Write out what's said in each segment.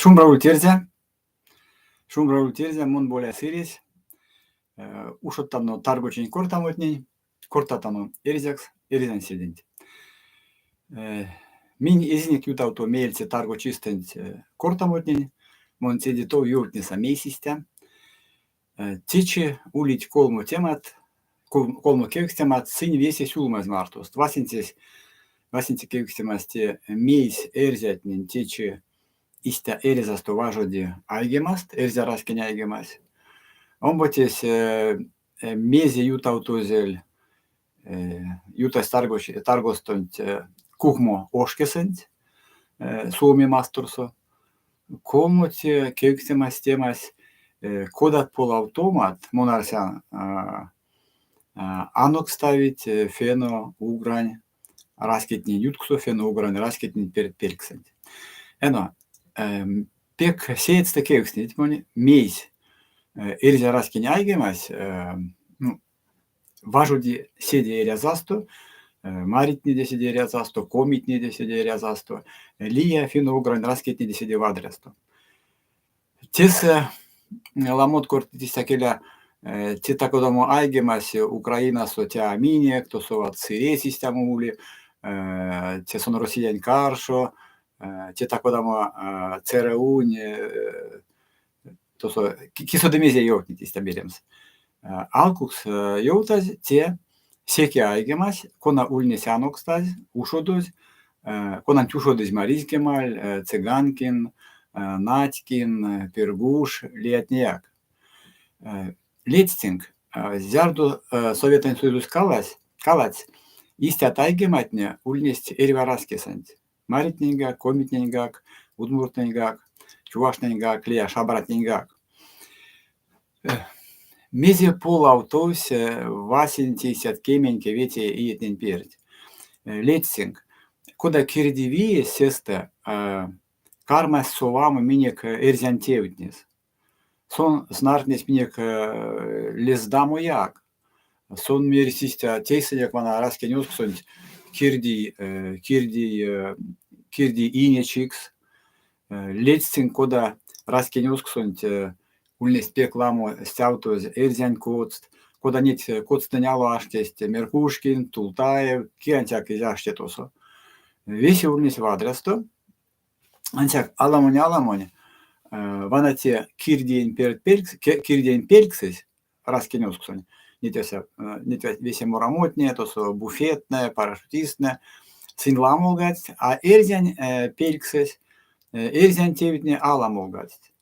Шумбра ульть, эрзя! Шумбра ульть, эрзя! Мон Боля Сыресь. Ушодтано таргочинь кортамотнень, кортатано эрзякс, эрзянседенть. Минь эзинек ютавто меельце таргочистэнть кортамотнень, мон седе тов ёвтнеса мейс истя. Течи улить колмо темат, колмо кевкстемат, сынь весе сюлмазь мартост. Васенцесь, васенце кевкстемась те мейс эрзятнень течи истя эрязасто важоди айгемаст, эрзя раськень айгемась. Омбоцесь мезе ютавтозель ютазь таргостонть Кухмо ошкесэнть, Суоми масторсо. Колмоце кевкстемась темась кодат полавтомат, мон арсян, анокставить фено-угрань раськетнень ютксо, фено-угрань раськетнень пертьпельксэнть. Эно, пек сеедьстэ кевкстнить монь, мейсь эрзя раськень айгемась, ну, важоди седе эрязасто, маритнеде седе эрязасто, комитнеде седе эрязасто, лия финно-угрань раськетнеде седе вадрясто. Тесэ ламот кортыть истя келя, те та-кодамо айгемась Украинасо те а минек, тосо вот сыресь истямо ули, те сон Россиянь каршо, те та-кодамо ЦРУ-нь тосо ки соды мезе ёвтнить истя меремс. Алкукс ёвтазь, те секе айгемась, кона ульнесь анокстазь, ушодозь, конанть ушодызь Маризь Кемаль, Цыганкин, Надькин, Пиргуж, лиятнеяк. Ледстинк, зярдо Советэнь Союзось каладсь, истят айгематне ульнесть эрьва раськесэнть. Маритненьгак, комитненьгак, удмуртнэньгак, чуваштнэньгак, лия шабратненьгак. Мезе полавтовсь васень 59 иетнень перть? Ледстинк, кода кирдивиесь сестэ кармась совамо минек эрзянь тевтнес. Сон снартнесь минек лездамояк. Сон мерсь истя, тейсынек вана раськень озксонть кирдий, кирдий, кирдий инечикс. Ледстинк, кода раськень озксонть ульнесть пек ламо стявтозь эрзянь коцт, кода неть коцтнэнь ало аштесть Меркушкин, Тултаев, ки ансяк эзь аште тосо. Весе ульнесь вадрясто. Ансяк аламонь-аламонь вана те кирдиень пертьпелькс, кирдиень пельксэсь раськень озксонь, неть весе, неть весе морамотне, тосо буфетнэ, парашютисттнэ, сынь ламолгадсть, а эрзянь пельксэсь, эрзянь тевтне аламолгадсть.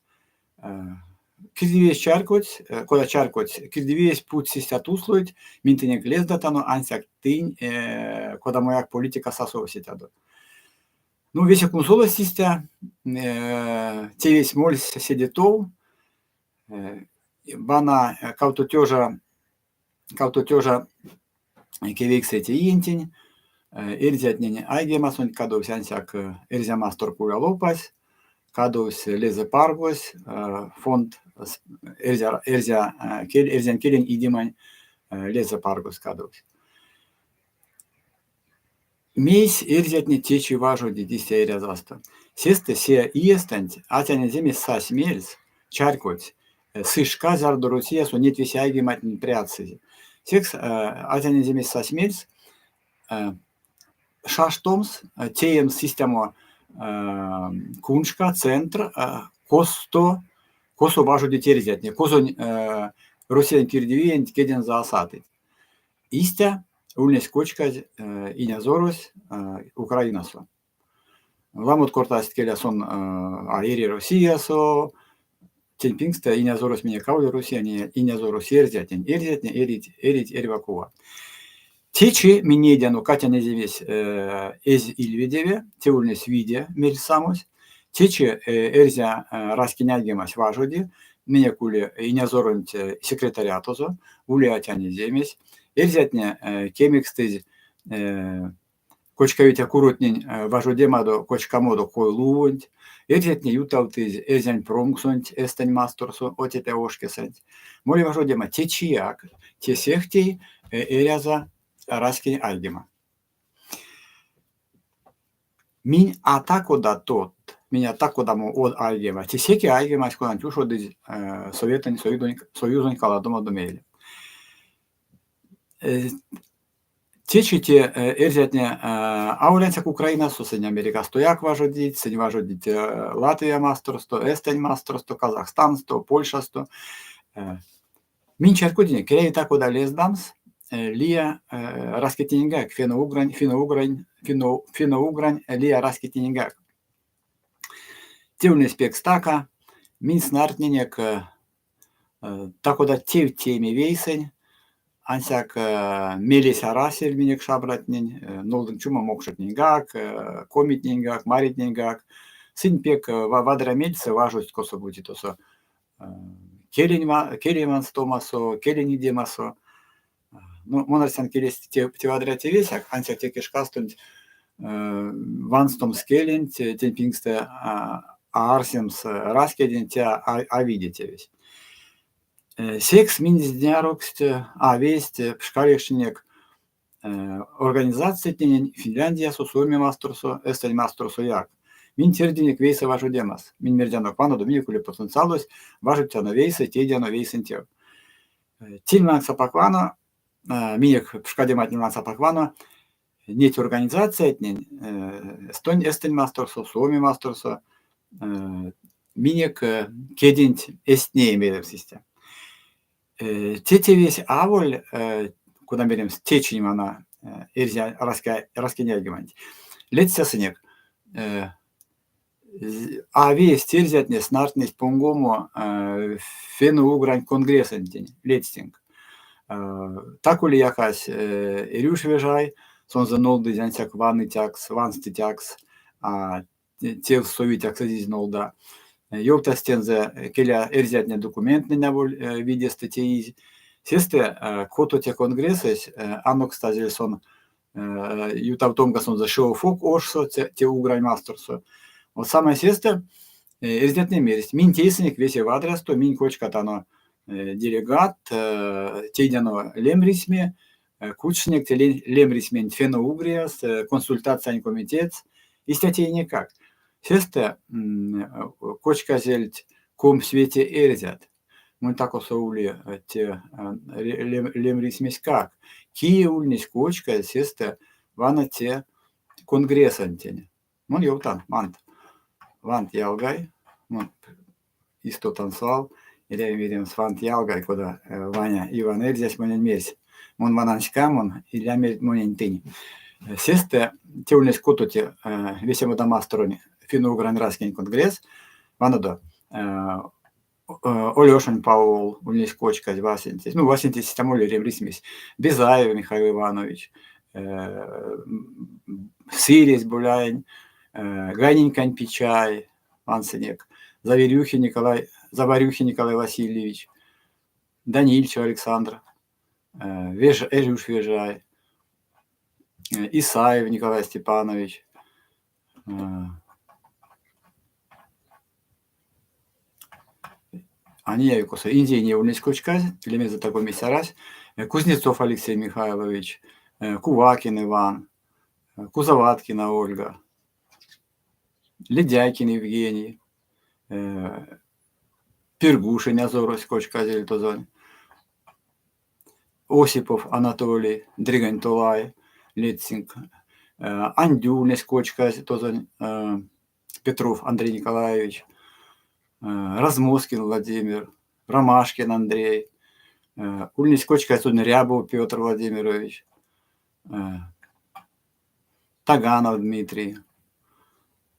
Кирдивиесь чарькодсь, кода чарькодсь, кирдивиесь путсь истят условият, минь тенек лездатано, ансяк тынь кодамояк политикас а совсетядо. Ну, весе кунсолость истя, тевесь мольсь седе тов. Вана кавто тёжа кевейксэце иентень эрзятнень айгемасонть кадовсь ансяк Эрзя Мастор кулялопась, кадовсь Лезэпаргось, фонд эрзя, эрзя, эрзянь келень идемань Лезэпаргось кадовсь. Мейсь эрзятне течи важодить истя эрязасто? Сестэ се иестэнть атянь эземесь сась мельс, чарькодсь, сы шка, зярдо Россиясо неть весе айгематнень прядсызь. Секс атянь эземесь сась мельс шаштомс, теемс истямо куншка, центр, косто, косо важодить эрзятне, козонь Россиянь кирдивиенть кедензэ а сатыть. Истя ульнесь кочказь инязорось Украинасо. Ламот кортасть, келя, сон а эри Россиясо, тень пингстэ инязорось минек аволь Россиянь, инязорось эрзятнень. Эрзятне эрить, эрить эрьва кува. Течи минь нейдяно, Катянь эземесь эзь ильведеве, те ульнесь виде мельсамось. Течи эрзя раськень айгемась важоди, минек ули инязоронть секретариатозо, ули атянь эземесь. Эрзятне кемекстызь кочкавиця куротнень важодемадо кочкамодо кой-лувонть. Эрзятне ютавтызь эрзянь промксонть Эстэнь масторсо, Отепя ошкесэнть. Моли важодема течияк, те сехте эряза раськень айгема. Минь а та-кода тот. Минь а та-кодамо од айгема. Те секе айгемась, конанть ушодызь Советэнь Союзонь каладомадо мейле. Течи те эрзятне аволь ансяк Украинасо, сынь Америкастояк важодить, сынь важодить Латвия масторсто, Эстэнь масторсто, Казахстансто, Польшасто. Минь чарькодинек, эряви та-кода лездамс лия раськетненьгак, финно-угрань, финно-угрань, финно-угрань лия раськетненьгак. Те ульнесь пек стака. Минь снартнинек та-кода тевть тееме вейсэнь, ансяк мелесь арасель минек шабратнень, нолдынк чумо мокшотненьгак, комитненьгак, маритненьгак. Сынь пек вадря мельсэ важодсть косо-бути тосо келень, келень ванстомасо, келень идемасо. Ну, мон арсян, келесь те, те вадря тевесь, ансяк теке шкастонть ванстомс келенть, тень пингстэ а арсемс раськеденть, те а виде тевесь. Секс минь зняроксть а весть пшкалекшнинек организациятненень Финляндиясо, Суоми масторсо, Эстэнь масторсояк. Минь тердинек вейсэ важодемас. Минь мердянок ванодо, минек ули потенциалось, важодтяно вейсэ, тейдяно вейсэнь тев. Тень лангс апак вано, минек пшкадематнень лангс апак вано, неть организациятнень Эстонь, Эстэнь масторсо, Суоми масторсо минек кеденть эзть нее меремс истя. Те тевесь аволь, кода меремс, течинь вана эрзя раськень айгеманть. Ледстясынек, а весть эрзятне снартнесть понгомо Финно-угрань конгрессэнтень, ледстинк. Так ули якась Эрюш Вежай, сонзэ нолдызь ансяк ванныцякс, ванстыцякс, а тевс совицякс эзизь нолда. Ёвтасть тензэ, келя, эрзятне документтнэнь аволь видестэ теизь. Сестэ кото те конгрессэсь анокстазель сон ютавтомга сонзэ Шиофок ошсо, те Угрань масторсо. Вот самай сестэ эрзятне мерсть: минь тейсынек весе вадрясто, минь кочкатано делегатт, тейдяно лемрисьме, кучсынек те лемрисьменть Финно-Угрияс, консультациянь комитетс. Истя теинекак. Сестэ кочказельть 25 эрзят. Монь та-косо ули те лемрисьмеськак. Кие ульнесь кочказь сестэ вана те конгрессэнтень. Мон ёвтан, вант, вант, ялгай, мон истотан свал, эряви меремс вант, ялгай, кода Ваня Иван эрзясь монень мерсь. Мон ванан ськамон, иля мерть монень тынь. Сестэ те ульнесь кото те весе модамасторонь финно-угрань раськень конгресс. Ванодо, Олёшень Паул ульнесь кочказь васенцесь. Ну, васенцесь истямо лемрисьмесь. Безаев Михаил Иванович, Сыресь Боляень, Гайнинькань Пичай, вансынек, Заверюхин Николай, Заварюхин Николай Васильевич, Данильчев Александр, Веж, Эрюш Вежай, Исаев Николай Степанович, А неяви косо Индия ульнесь кочказь, лемезэ таго мейсь арась. Кузнецов Алексей Михайлович, Кувакин Иван, Кузоваткина Ольга, Ледяйкин Евгений, Пергушин азорось кочказель тозонь, Осипов Анатолий, Дригань Толай, ледстинк, Андю ульнесь кочказь тозонь Петров Андрей Николаевич, Размоскин Владимир, Ромашкин Андрей, ульнесь кочказь тозонь Рябов Петр Владимирович, Таганов Дмитрий,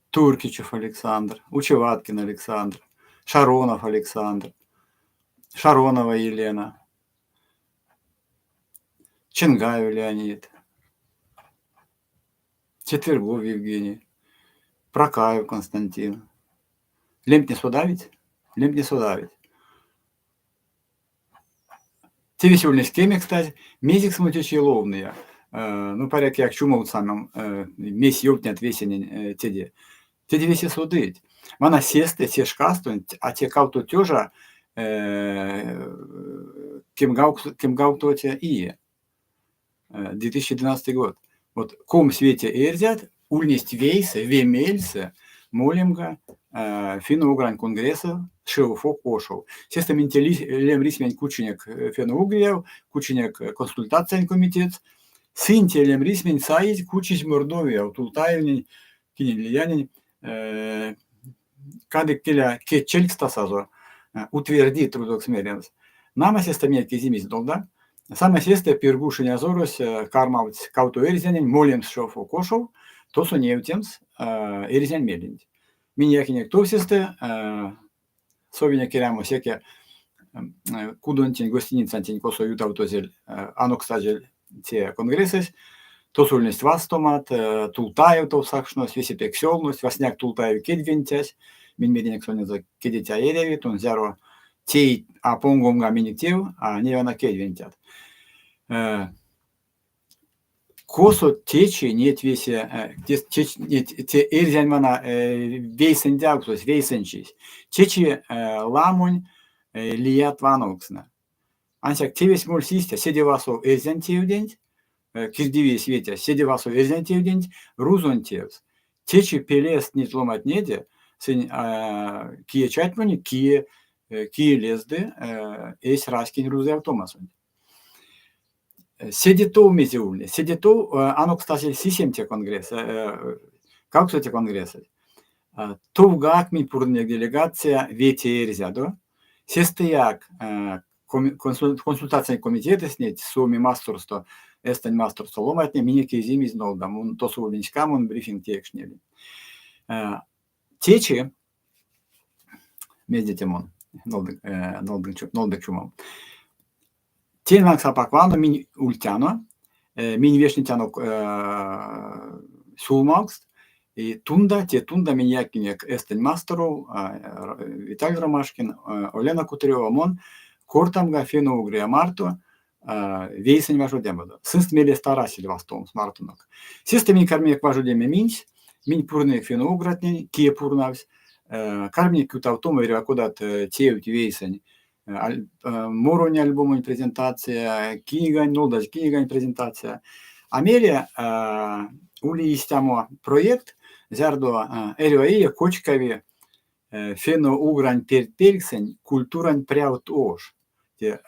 Туркичев Александр, Учеваткин Александр, Шаронов Александр, Шаронова Елена, Ченгаев Леонид, Четвергов Евгений, Прокаев Константин. Лемтне содавить? Лемтне содавить. Те весе ульнесь кемекстазь, мезекс мон течи ловныя. Ну, паряк, як чумовтсамам, мезть ёвтнят весенень теде. Теде весе содыть. Вана сестэ, се шкастонть, а те кавто тёжа кемгавтовоце ие. 2012 год. Вот 25 эрзят ульнесть вейсэ, ве мельсэ. Молемга Финно-угрань конгрессэв, Шевфок ошов. Сестэ минь те лемрисьменть кучинек Финно-Угрияв, кучинек консультациянь комитетс. Сынь те лемрисьменть саизь, кучизь Мордовияв, Тултаевнень, кинень лиянень, кадык келя кедьчелькстасазо, утвердит рузокс меремс. Нама сестэ минек эзимизь нолда. Самай сестэ Пиргуж инязорось кармавтсь кавто эрзянень молемс Шевфок ошов, тосо невтемс эрзянь меленть. Минь якинек тов сестэ, совинек эрямо секе кудонтень, гостиницантень, косо ютавтозель, анокстазель те конгрессэсь. Тосо ульнесть вастомат, Тултаев тов сакшнось, весе пек сёвность, васняк Тултаев кедь вентясь, минь меринек сонензэ кедеть а эряви, тон зяро теить а понгомга минек тев, а ней вана кедь вентят. Косо течи неть весе, те эрзянь вана вейсэндявксось, вейсэньчись. Течи ламонь лият вановкстнэ. Ансяк тевесь мольсь истя, седе васов эрзянь тевденть, кирдивиесь ветясь седе васов эрзянь тевденть, рузонь тевс. Течи пелест неть ломантнеде, сынь кие чатьмони, кие, кие лезды эсь раськень рузыявтомасонть. Седе тов мезе ульнесь? Седе тов анокстазель сисемце конгресс, кавксоце конгрессэсь. Товгак минь пурнынек делегация вете эрзядо. Сестэяк консультациянь комитетэсь неть Суоми масторсто, Эстэнь масторсто ломантне минек эзимизь нолда. Мон тосо ульнинь ськамон, брифинг теекшнилинь. Течи мезде те мон нолдык чумом. Тень лангс апак вано минь ультяно, минь вешнетяно сюлмавкст, и тунда, те тунда минь якинек Эстэнь масторов, Виталий Ромашкин, Олена Кутырева, мон кортамга финно-угрия марто вейсэнь важодемадо. Сынст мелест арасель вастовомс мартонок. Сестэ минь карминек важодеме минсь, минь пурнынек финно-угратнень, кие пурнавсь, карминек ютавтомо эрьва кодат тевть вейсэнь моронь альбомонь презентация, книгань, нолдазь книгань презентация. А мейле ули истямо проект, зярдо эрьва ие кочкави финно-угрань пертьпельксэнь культурань прявт ош, те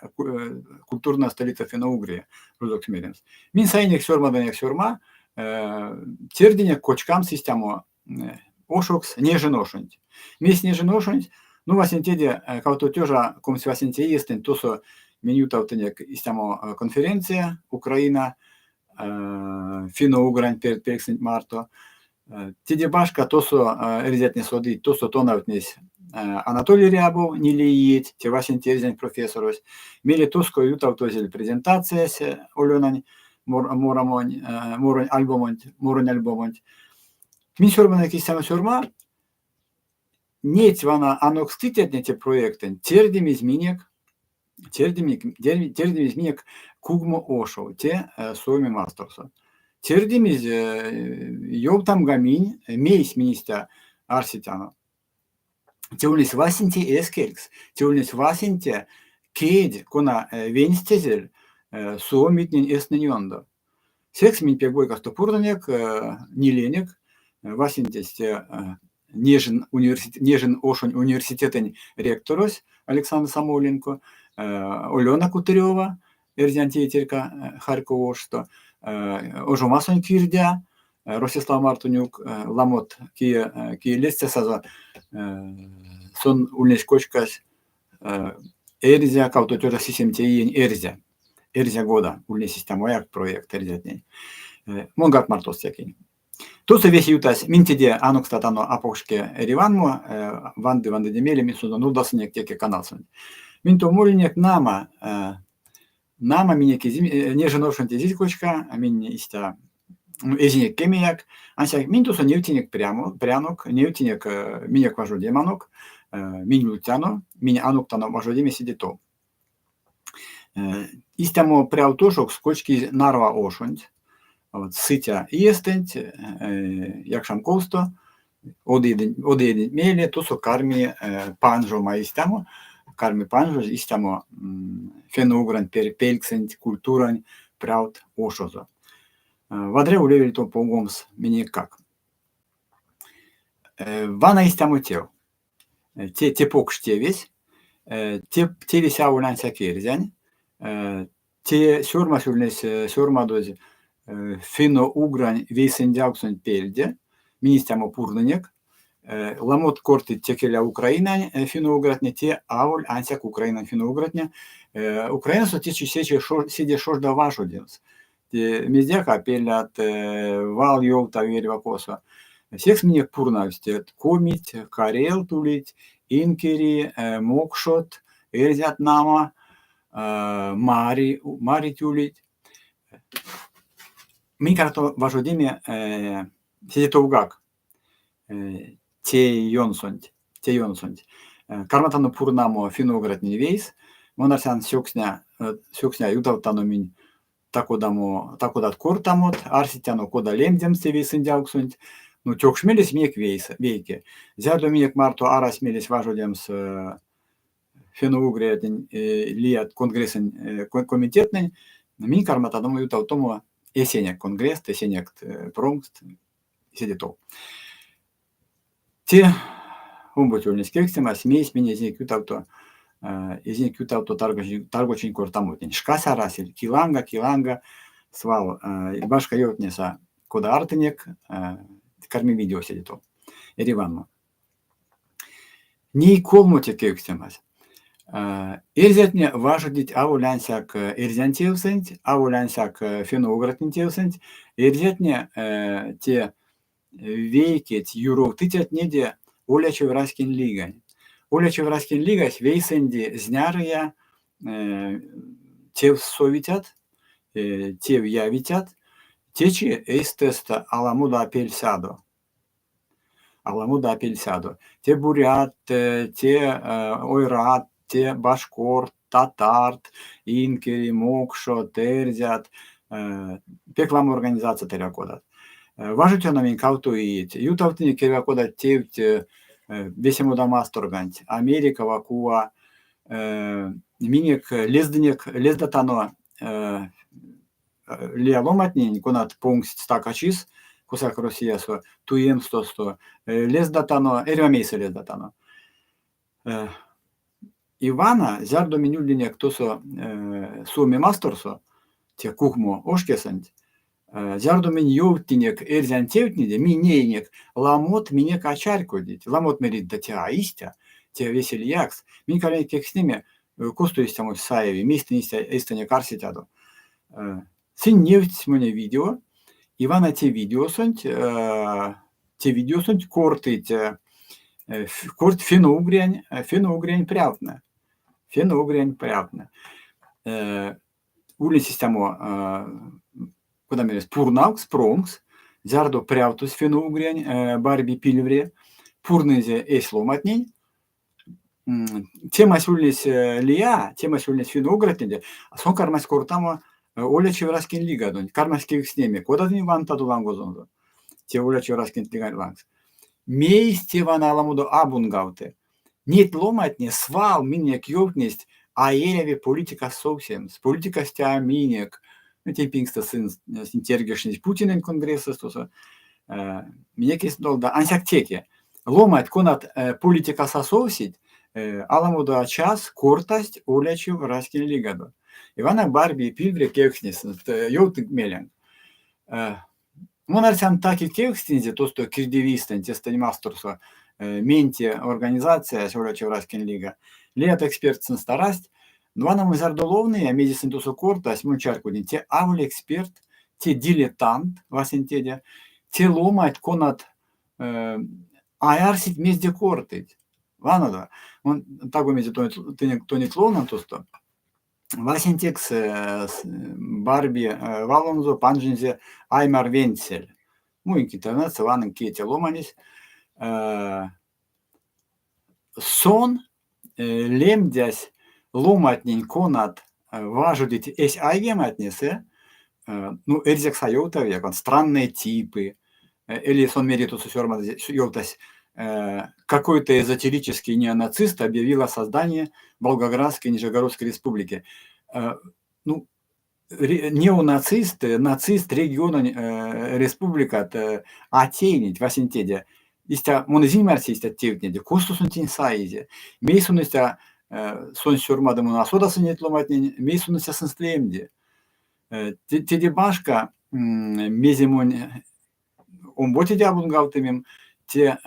культурная столица Финно-Угрии, рузокс меремс. Минь саинек сёрмадынек сёрма, тердинек кочкамс истямо ошокс Нежин ошонть. Мейсь Нежин ошонть? Ну, васенцеде кавто тёжа 25-це иестэнть тосо минь ютавтынек истямо конференция Украина финно-угрань пертьпельксэнть марто. Теде башка тосо эрзятне содыть, тосо тонавтнесь Анатолий Рябов ниле иеть, те васенце эрзянь профессорось. Мейле тоско ютавтозель презентациясь Олёнань морамонь, моронь альбомонть, моронь альбомонть. Минь сёрмадынек истямо сёрма, неть вана анокстыцятне те проектэнть тердимизь минек, тердимизь минек Кугмо ошов, те Суоми масторсо. Тердимизь ёвтамга минь, мейсь минь истя арсетяно. Те ульнесь васенце эскелькс, те ульнесь васенце кедь, кона венстезель суомитнень эстнэнь ёндо. Секс минь пек бойкасто пурнынек, ниленек. Васенцесь те Нежин, университет, Нежин ошонь университетэнь ректорось Александр Самойленко, Олёна Кутырева, эрзянь тейтерька Харьков ошсто, Ожомасонь кирдя, Ростислав Мартынюк, ламот кие, кие лецтясазо, сон ульнесь кочказь эрзя, 2007 иень эрзя. Эрзя года ульнесь истямояк проект эрзятнень. Монгак мартост якинь. Тосо весе ютась, минь теде анокстатано апокшке эриванмо, ванды вандыде мейле минь сонзэ нолдасынек теке каналсонть. Минь то молинек нама, нама минек Нежин ошонть эзизь кочка, минь истя эзинек кемеяк. Ансяк минь тосо невтинек прямо, прянок, невтинек минек важодеманок, минь ультяно, минь аноктано важодеме седе тов. Истямо прявтошокс кочкизь Нарва ошонть. Вот, сыця иестэнть, якшамковсто, од иеденть мейле тосо карми панжома истямо, карми панжозь истямо финно-угрань пельксэнть культурань прявт ошозо. Вадря улевель тов понгомс минеккак. Вана истямо тев. Те покш тевесь. Те тевесь аволь ансяк эрзянь. Те сёрмась ульнесь сёрмадозь финно-угрань вейсэндявксонть пельде. Минь истямо пурнынек. Ламот кортыть текеля Украинань финно-угратне, те аволь ансяк Украинань финно-угратне. Украинасо течи седе шожда важодемс. Те мездеяк а пелят, вал ёвтави эрьва косо. Секс минек пурнавсть комить, карелт улить, инкери, мокшот, эрзят нама, мари, марить улить. Минь карматано важодеме седе товгак те ёнсонть, те ёнсонть. Карматано пурнамо финно-угратнень вейс. Мон арсян, сёксня, сёксня ютавттано минь та-кодамо, та-кодат кортамот, арсетяно, кода лемдемс те вейсэндявксонть. Ну, тёкшмелесь минек вейсэ, вейке. Зярдо минек марто арась мелесь важодемс финно-угриятнень лият конгрессэнь комитеттнэнь, минь карматано ютавтомо эсенек конгресст, эсенек промкст, седе тов. Те омбоце ульнесь кевкстемась, мейс минь эзинек ютавто, эзинек ютавто таргочинь кортамотнень. Шкась арасель, киланга, киланга, свал башка ёвтнеса, кода артынек, карми видео седе тов. Эри ванмо. Ней колмоте кевкстемась. Эрзятне важодить аволь ансяк эрзянь тевсэнть, аволь ансяк финно-угратнень тевсэнть. Эрзятне те вейкеть юровтыцятнеде Олячив раськень лигань. Олячив раськень лигась вейсэнди знярыя тевс совицят, тев явицят. Течи эйстэст аламодо а пельсядо. Аламодо а пельсядо. Те бурятт, те ойрат, те башкорт, татарт, инкери, мокшот, эрзят. Пек ламо организацият эрьва кодат. Важодтяно минь кавто иеть. Ютавтынек эрьва кодат тевть весе модамасторганть, Америкава, кува. Минек лездынек, лездатано лия ломантнень, конат понгсть стакачис, косак Россиясо, туемс тосто, лездатано, эрьва мейсэ лездатано. И вана, зярдо минь ульнинек тосо Суоми масторсо, те Кухмо ошкесэнть, зярдо минь ёвтнинек эрзянь тевтнеде, минь неинек, ламот минек а чарькодить, ламот мерить, да те а истя, те весе лиякс. Минь карминек кевкстнеме, косто истямось саеви, мейстэ истя эйстэнек арсетядо. Сынь невтсть монь видео, и вана те видеосонть, те видеосонть кортыть, кортыть финно-угрянь, финно-угрянь прявтнэ, финно-угрянь прявтнэ. Ульнесь истямо, кода меремс, пурнавкс, промкс, зярдо прявтось финно-угрянь Барби Пильвре пурнызе эсь ломантнень. Темась ульнесь лия, темась ульнесь финно-угратнеде, сон кармась кортамо Олячив раськень лигадонть, кармась кевкстнеме, кода тынь вантадо лангозонзо, те Олячив раськень лиганть лангс. Мейс те вана аламодо абунгавты? Неть ломантне свал минек ёвтнесть, а эряви политикас совсемс, политикась те а минек. Ну, тень пингстэ сынст тердекшнизь Путинэнь конгрессэс тосо. Минек эзть нолда. Ансяк теке, ломанть, конат политикас а совсить, аламодо а час кортасть олячив раськень лигадо. И вана Барби Пильвре кевкстнесь сынст, ёвтынк меленк. Мон арсян, так и кевкстинзе тосто кирдивийстэнть эстень масторсо Менти организациясь, Олячив раськень лига. Лият экспертт сынст арасть. Но вана мон зярдо ловныя, мезе сынь тосо кортасть, мон чарькодинь, те аволь эксперт, те дилетант, васень теде, те ломанть, конат а арсить, мезде кортыть. Ванодо, мон таго мезе тонеть ловнан тосто. Васенцекс Барби валонзо панжинзе Аймар Венцель. Муинк интернетсэ, ванынк, кие те ломанесь. Сон лемдясь ломантнень, конат важодить эсь айгематнесэ, ну, эрзякс а ёвтавияк, странные типы, или сон мери тосо сёрмадозь, ёвтась, какой-то эзотерический неонацист объявил о создании Волгоградской и Нижегородской республики. Ну, неонацист, нацист региононь республикат а тейнить васень теде. Истя мон эзинь марсе истят тевтнеде. Косто сон тень саизе? Мейс сон истя сонсь сёрмады, мон а содаса неть ломантнень, мейс сон истя сынст лемди? Теде башка, мезе монь омбоцеде абунгавтымим, те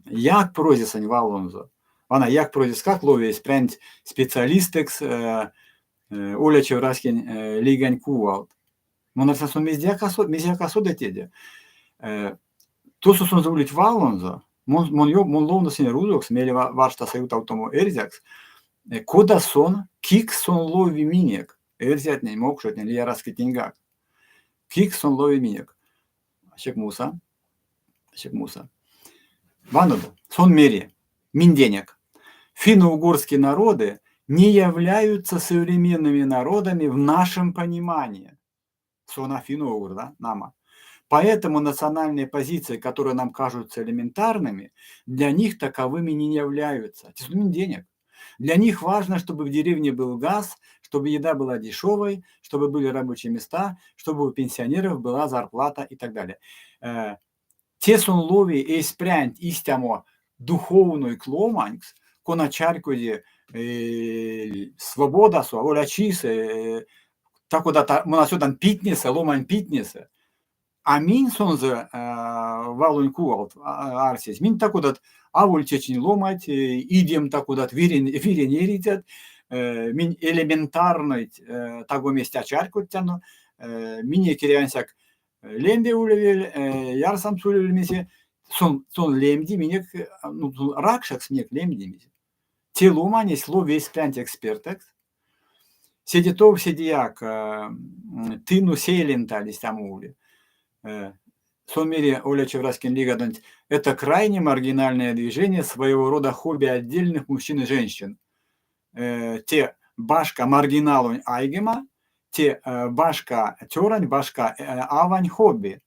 Яак Прозисэнь валонзо. Вана Яак Прозискак лови эсь прянть специалистэкс олячив раськень лигань кувалт. Мон арсян, сон мездеяк а мезеяк а соды теде. Тосо сонзэ улить валонзо, мон, мон, мон ловносынь рузокс, мейле варштаса ютавтомо эрзякс, кода сон, кикс сон лови минек, эрзятнень, мокшотнень, лия раськетненьгак. Кикс сон лови минек. Ащек муса. Ащек муса. Ванодо, сон мери, минденек. Финно-угорские народы не являются современными народами в нашем понимании. Сон а финно-угор, да, нама. Поэтому национальные позиции, которые нам кажутся элементарными, для них таковыми не являются. Денег. Для них важно, чтобы в деревне был газ, чтобы еда была дешевой, чтобы были рабочие места, чтобы у пенсионеров была зарплата и так далее. Те сон лови эсь прянть истямо духовной ломанькс, кона чарькоди свободасо, олячисэ, та-кода мон а содан питнесэ, ломань питнесэ. А минь сонзэ валонь кувалт арсезь, минь та-кодат аволь течинь ломанть, идем та-кодат вирень, вирень эрицят, минь элементарнойть таго мезть а чарькодтяно, минек эряви ансяк лембе улевель, ярсамс улевель мезе, сон, сон лемди минек, ну, ракшакс минек лемди. Те ломанесь лови эсь прянть экспертэкс. Седе тов седеяк Тыну Сейленталь истямо ули. Сон мери олячив раськень лигадонть, это крайне маргинальное движение, своего рода хобби отдельных мужчин и женщин. Те башка маргиналонь айгема, те башка цёрань, башка авань хобби.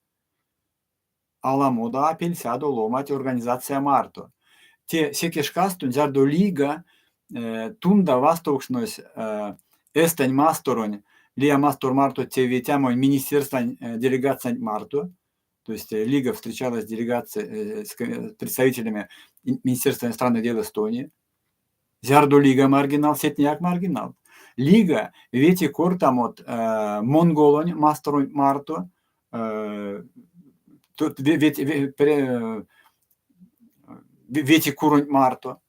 Аламодо а пельсядо ломать организация марто. Те секе шкастонть, зярдо лига тунда вастовкшнось Эстэнь масторонь, лия мастор марто тевветямонь министерствань делегациянть марто, то есть лига встречалась с делегацией, с представителями Министерства иностранных дел Эстонии. Зярдо лига маргинал, сетнеяк маргинал. Лига вети кортамот монголонь масторонть марто, вети куронть марто.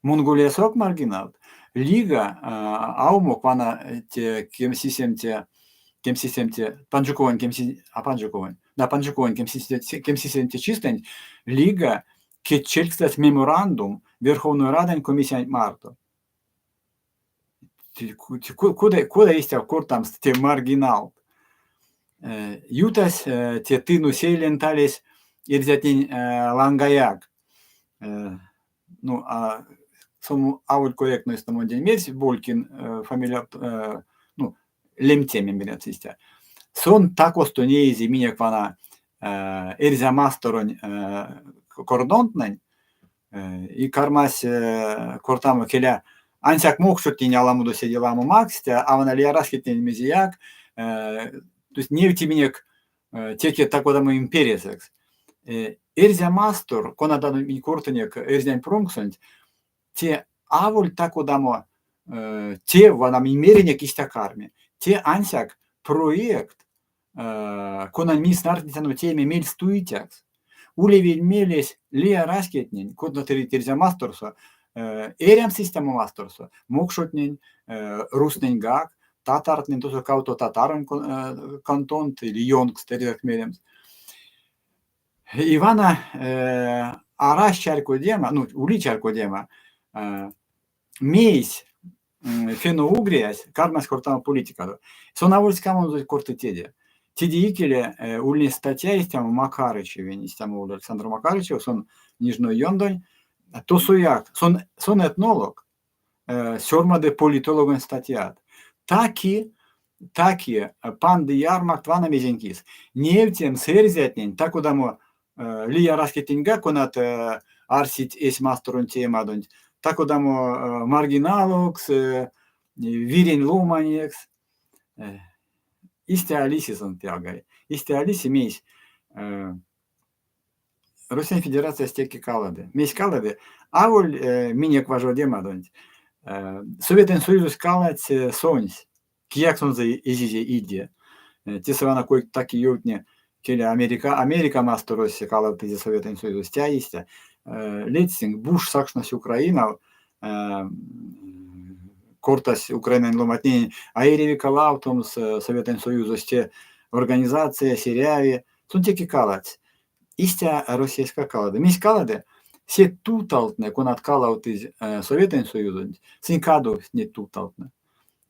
Монголиясояк маргиналт. Лига а умок вана те кемсисемте, кемсисемте, панжиковонь кемси, а панжиковонь, да, панжиковонь кемсисемте чистэнть Лига кедьчелькстась меморандум Верховной Радань комиссиянть марто. Кода, кода истя кортамс те маргиналт? Ютась те Тыну Сейленталесь эрзятнень лангаяк. Ну, а сон аволь корректно монень мерсь Болькин фамилия, ну, лемтеме мерят истя. Сон та-косто неизе минек вана Эрзя масторонь кордонтнэнь и кармась кортамо, келя, ансяк мокшотнень аламодо седе ламо макссть, а вана лия раськетнень мезеяк. То есть невти минек теке та-кодамо империясокс. Эрзя мастор, конадо минь кортынек эрзянь промксонть, те аволь та-кодамо тев, вана минь меринек истя карми. Те ансяк проект, конань минь снартнетяно тееме мельстуицякс. Улевель мелесь лия раськетнень, конат эрить Эрзя масторсо, эрямс истямо масторсо, мокшотнень, рузтнэньгак, татартнэнь, тосо кавто татаронь кантонт или ёнкст, эрзякс меремс. И вана арась чарькодема, ну, ули чарькодема, мейсь Финно-Угриясь кармась кортамо политикадо. Сон аволь ськамонзо корты теде. Теде икеле ульнесь статья истямо Макарычевень, истямо ули Александр Макарычев, сон Нижной ёндонь. Тосояк, сон, сон этнолог, сёрмады политологонь статьят. Таки, таки панды ярмакт вана мезень кис. Невтемс эрзятнень, та-кодамо лия раськетненьгак, конат арсить эсь масторонь теемадонть, та-кодамо маргиналокс, вирень ломанекс. Истя а лиси сон, ялгай. Истя а лиси, мейсь? Россиянь Федерациясь теке калады. Мейсь калады? Аволь минек важодемадонть. Советэнь Союзось каладсь сонсь. Кияк сонзэ эзизе иде. Тесэ вана кой так и ёвтни, келя Америка, Америка масторось калавтызе Советэнь Союзось. Те а истя. Ледстинк, Буш сакшнось Украинав, кортась Украинань ломантненень, а эряви калавтомс Советэнь Союзось, те организациясь эряви. Сон теке каладсь. Истя Россияськак калады. Мейсь калады? Се тувталтнэ, конат калавтызь Советэнь Союзонть, сынь кадовсть неть тувталтнэ.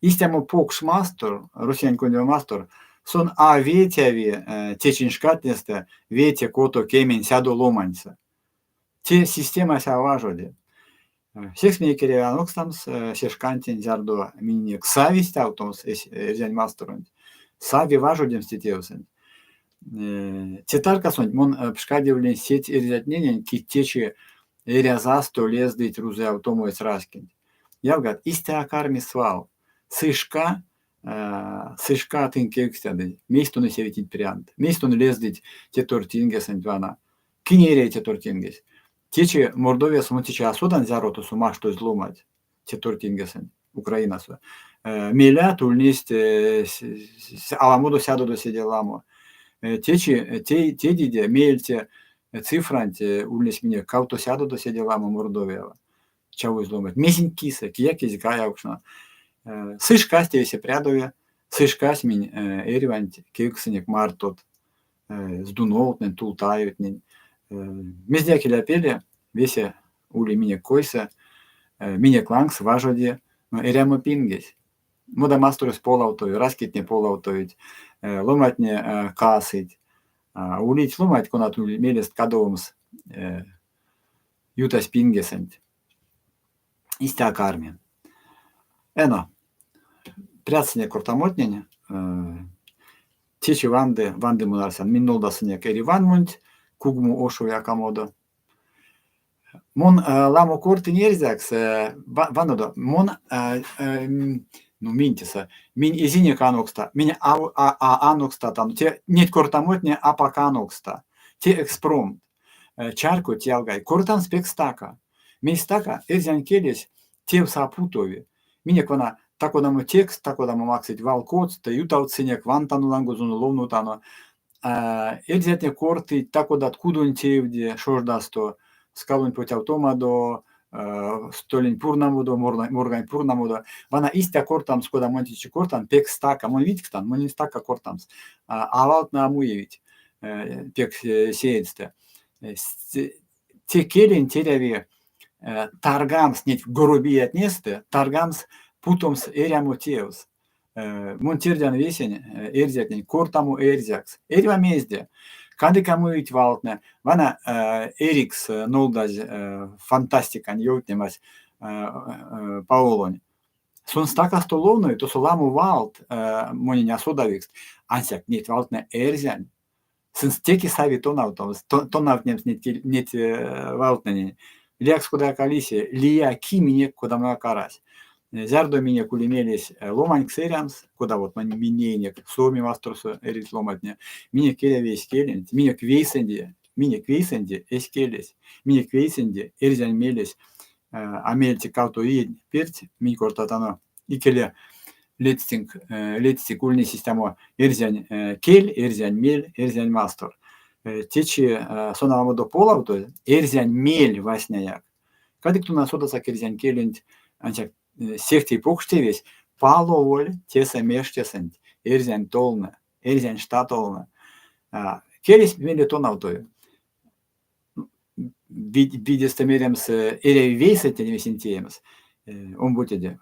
Истямо покш мастор, Россиянь кондямо мастор, сон а ветяви течинь шкатнестэ вете, кото, кемень, сядо ломаньсэ. Те системась а важоди. Секс минек эряви анокстамс се шкантень, зярдо миненек сави стявтомс эсь эрзянь масторонть, сави важодемс те тевсэнть. Те таркасонть мон пшкадевлинь сеть эрзятненень, кить течи эрязасто лездыть рузыявтомо эсь раськенть. Ялгат, истя а карми свал. Сы шка, сы шка тынь кевкстядызь, мейс тон эсь ветить прянт, мейс тон лездыть те тортингесэнть вана. Кинь эряви те тортингесь? Течи Мордовиясо мон течи а содан зяро тосо маштозь ломанть те тортингесэнть, Украинасо. Мелят ульнесть аламодо сядодо седе ламо. Течи тедиде меельце цифранть ульнесь минек кавто сядодо седе ламо Мордовиява чавозь ломанть. Мезень кисэ, кияк эзь каявкшно. Сы шкась те весе прядови, сы шкась минь эрьванть кевкстнинек мартот Здуновтнень, Тултаевтнень. Мездеяк иля пеле, весе ули минек койсэ, минек лангс важоди эрямо пингесь. Модамасторось полавтови, раськетне полавтовить, ломантне касыть. Улить ломанть, конат ули мелест кадовомс ютазь пингесэнть. Истя карми. Эно, прядсынек кортамотнень. Течи ванды, ванды мон арсян, минь нолдасынек Эриванмонть Кугму ошов якамодо. Мон ламо кортынь эрзякс, ванодо, мон, ну, минь тесэ, минь эзинек анокста, минь а анокстатано, те неть кортамотне апак анокста, те экспромт. Чарькодть, ялгай, кортамс пек стака. Мейс стака, эрзянь келесь тевс а путови. Минек вана та-кодамо текст, та-кодамо максыть вал-коцт, ютавтсынек, вантано лангозонзо, ловнотано. Эрзятне кортыть та-кодат кудонь тевде шождасто, скалонь потявтомадо, столень пурнамодо, моргань пурнамодо. Вана истя кортамс, кода мон течи кортан, пек стака. Мон видькстан, монень стака кортамс. А валтнэ а муевить пек сеедьстэ. Те келенть эряви таргамс неть горобиятнестэ, таргамс, путомс эрямо тевс. Мон тердян весень эрзятнень кортамо эрзякс. Эрьва мезде. Кадык а муить валтнэ. Вана эрикс нолдазь фантастикань ёвтнемась Паолонь. Сон стакасто ловнови, тосо ламо валт монень а содавикст, ансяк неть валтнэ эрзянь. Сынст теке сави тонавтомс, тонавтнемс неть, неть валтнэнень. Лиякс кодаяк а лиси, лия ки минек кодамояк арась. Зярдо минек ули мелесь ломанькс эрямс, кода вот минь неинек Суоми масторсо эрить ломантне, минек эряви эсь келенть, минек вейсэнди, минек вейсэнди эсь келесь, минек вейсэнди эрзянь мелесь, а меельце кавто иеть перть минь кортатано икеле ледстинк, ледстик ульнесь истямо эрзянь кель, эрзянь мель, эрзянь мастор. Течи сон аламодо полавтозь, эрзянь мель васняяк. Кадык тона содасак эрзянь келенть, ансяк сехте покш тевесь паловоль тесэ мештесэнть эрзянь толнэ, эрзянь штатолнэ. Келесь мейле тонавтови. Видестэ меремс, эряви вейсэ тень весень теемс. Омботеде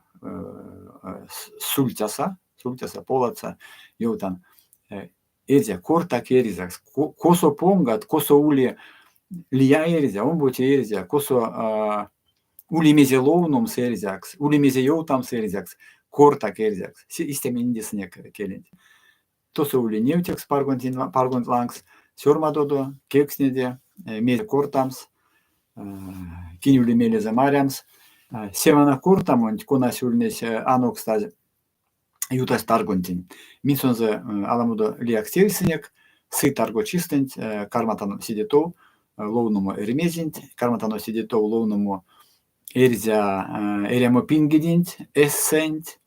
сультяса, сультяса, поладса, ёвтан. Эрзя, кортак эрзякс. Косо понгат, косо ули лия эрзя, омбоце эрзя, косо ули мезе ловномс эрзякс, ули мезе ёвтамс эрзякс, кортак эрзякс. Истя минь идесынек келенть. Тосо ули невтевкс паргонтень, паргонть лангс, сёрмадодо, кевкстнеде, мезе кортамс, кинь ули мелезэ марямс. Се вана кортамонть, конась ульнесь анокстазь ютазь таргонтень, минь сонзэ аламодо лиякс тевсынек, сы таргочистэнть карматано седе тов. ловномо Эрьмезенть, карматано седе тов ловномо Эрзя эрямопингеденть эссенть.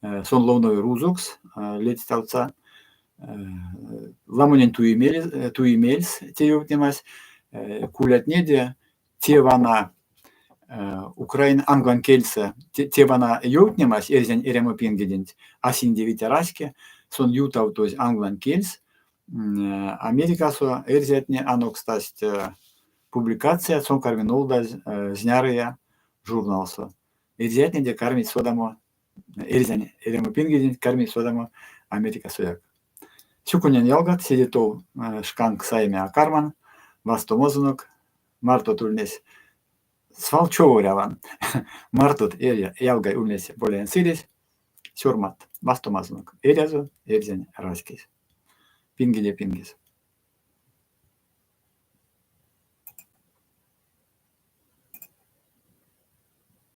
Сон ловнови рузокс, ледстявтса. Ламонень туи туи мельс те ёвтнемась. Кулятнеде те вана украин англань кельсэ те вана ёвтнемась эрзянь эрямопингеденть а синдевить раське, сон ютавтозь англань кельс. Америкасо эрзятне анокстасть публикацият, сон карми нолдазь знярыя журналсо. Эрзятнеде кармить содамо, эрзянь эрямопингеденть кармить содамо Америкасояк. Сюконян, ялгат, седе тов шканк саеме а карман. Вастомозонок. Мартот ульнесь свал човоряван. Мартот ялгай ульнесь Боляень Сыресь. Сёрмадт. Вастомазонок. Эрязо эрзянь раськесь. Пингеде пингес.